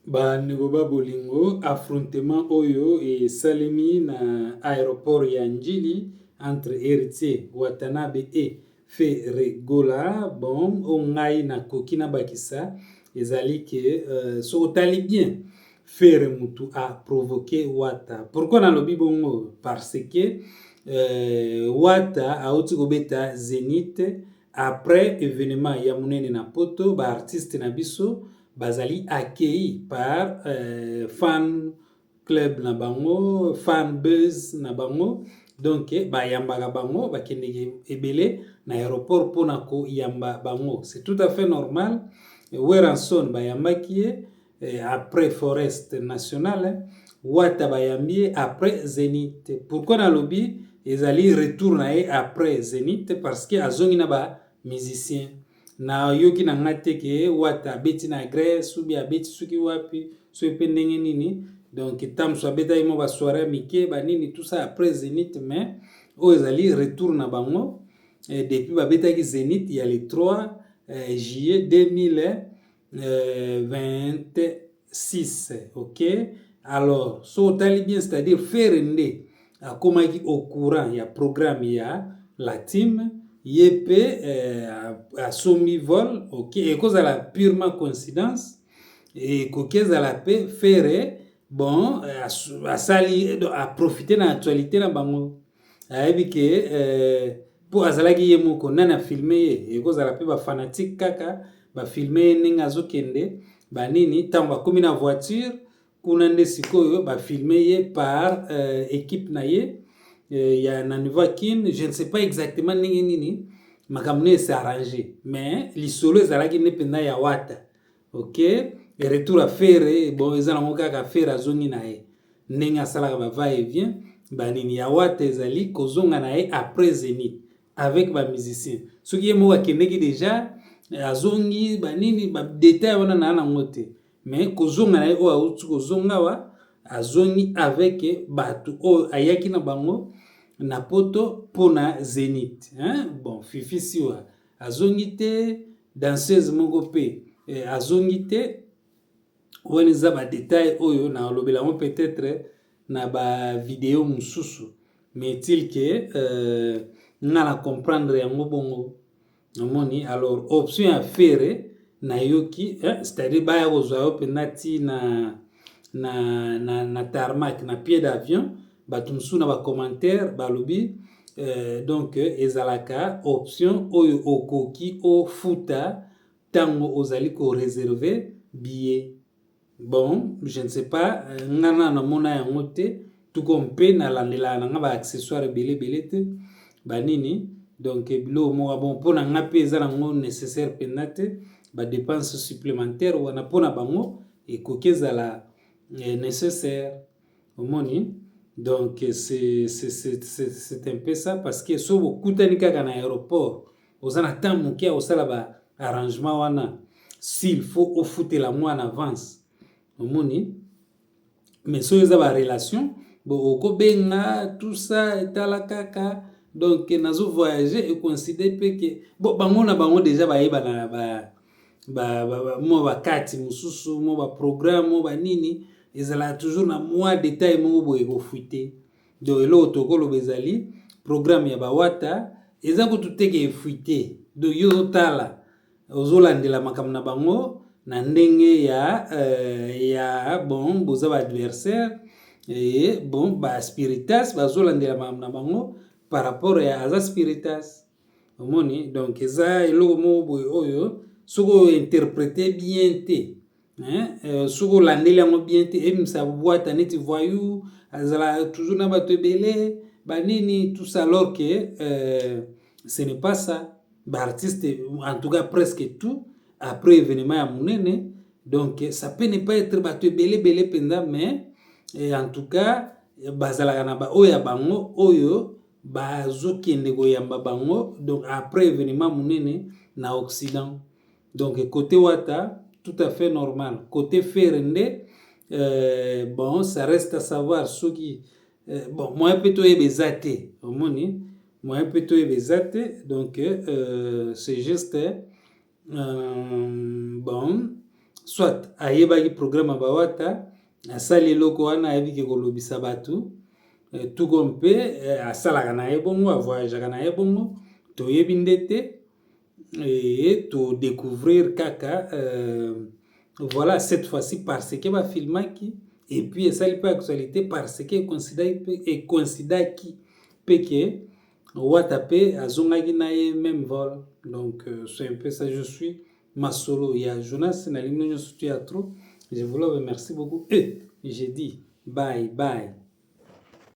Ba ndeko ba bolingo, affrontement oyo esalemi na aeroport ya Ndjili entre Heritier Watanabe et Ferre Gola. Bon, oyo ngai nakoki nabakisa ezali ke soki otali bien, Ferre mutu a provoquer Wata. Pourquoi nalobi bongo? Parce que Wata auti kobeta Zenith après événement ya monene na poto. Ba artiste na biso bazali accueilli par fan club na bango, fan base na bango. Donc bayambaka bango, bakendeke ebele na aéroport mpona koyamba bango, c'est tout à fait normal. Werrason bayambaki ye après Forest Nationale, Wata bayambi ye après Zénith. Pourquoi nalobi ezali retour na ye après Zénith? Parce que azongi na ba musicien. Nayoki na nga te ke Wata abeti na Grèce ou bien abeti soki wapi, soki mpe ndenge nini. Donc ntango mosusu abetaki mwa ba soirée ya mike, banini, tout ça après Zénith, mais oyo ezali retour na bango depuis babetaki Zénith ya le 3 juillet 2026. Ok, alors so otali bien, c'est-à-dire Ferre nde akomaki au courant ya programme ya la team, ye mpe asombi vol. Ok, ekozala purement coïncidence, ekoki ezala mpe Ferre, bon, asali aprofite na actualité na bango, ayebi ke mpo azalaki ye moko, nani afilme ye? Ekozala mpe ba fanatique kaka bafilme ye ndenge azokende, banini. Ntango bakomi na voiture kuna nde sikoyo bafilme ye par équipe na ye ya na niveau ya Kine. Je ne sais pas exactement ndenge nini makambo nini es'arrange, mais lisolo ezalaki nde mpenza ya Wata. Ok, retour ya Ferre, bon, eza nango kaka Ferre azongi na ye ndenge asalaka ba va et vient, banini. Ya Wata ezali kozonga na ye après Zénith avec ba musicien. Soki ye moko akendeki déjà, azongi, banini, ba détail wana na nango te, mais kozonga na ye oyo auti kozonga awa, azongi avec bato oyo ayaki na bango na poto mpona Zénith, hein? Bon, Fifi Siwa azongi te, danseuse moko mpe azongi te. Wana eza ba détail oyo nalobela yango peut-être na ba vidéo mosusu, mais tel que nga na comprendre yango bongo namoni. Alors option ya Ferre nayoki, c'est-à-dire baya kozwa yo mpenza ti na tarmac, na pied d'avion. Bato mosusu na ba commentaire balobi donc ezalaka option oyo okoki ofuta ntango ozali koreserve billet. Bon, je ne sais pas, nga na namona yango te, tuko mpe nalandelaka na nga ba accessoire ebele ebele te, banini. Donc biloko moko, bon, mpo na nga mpe eza nango nécessaire mpenza te, ba dépense supplémentaire wana. Mpo na bango ekoki ezala nécessaire, omoni. Donc c'est un peu ça, parce que so bokutani kaka na aéroport, oza na temps moke ya kosala ba arrangement wana, s'il faut ofutela mwa en avance, omoni. Mais soki eza ba relation, bon, okobenga tout ça, etala kaka. Donc nazo voyage, ecoïncide mpe ke bon, bango na bango déjà bayebana ba mwa bakati mosusu, mwa ba programme, mwa banini, ezalaka toujours na mwa détail moko boye ekofuite. Donc eloko tokoloba ezali programme ya bawata eza kutu teke efuite. Donc yo ozotala, ozolandela makambo na bango na ndenge ya bon, boza ba adversaire e bon, ba spiritas bazolandela makambo na bango par rapport ya aza spiritas, omoni. Donc eza eloko moko boye oyo soki ointerprete bien te, soki olandeli yango bien te, ebimisa bwata neti voyou, azala toujours na bato ebele, banini, tout ça, alors que ce n'est pas ça. Ba artiste, en tout cas presque tout, après événement ya monene, donc ça peut ne pas être bato ebele ebele mpenza, mais en tout cas bazalaka na baoyo ya bango oyo bazokende koyamba bango, donc après événement monene na Occident. Donc côté Wata, tout à fait normal. Côté Ferre nde bon, ça reste à savoir soki bon, moyen mpe toyeba eza te, omoni, moyen mpe toyeba eza te. Donc c'est juste bon. Soit ayebaki programme ya bawata, asali eloko wana, ayebi ke kolobisa bato tuko mpe asalaka na ye bongo, avoyageaka na ye bongo, toyebi nde te. E todécouvrir kaka voilà, cette fois-ci parce que bafilmaki et puis esali mpe actualité parce que ecoïncidaki mpe ke Wata mpe azongaki na ye même vol. Donc c'est un peu ça. Je suis masolo ya Jonas, nalingi nyonso tu ya trop. Je vous love, merci beaucoup et je dis bye bye.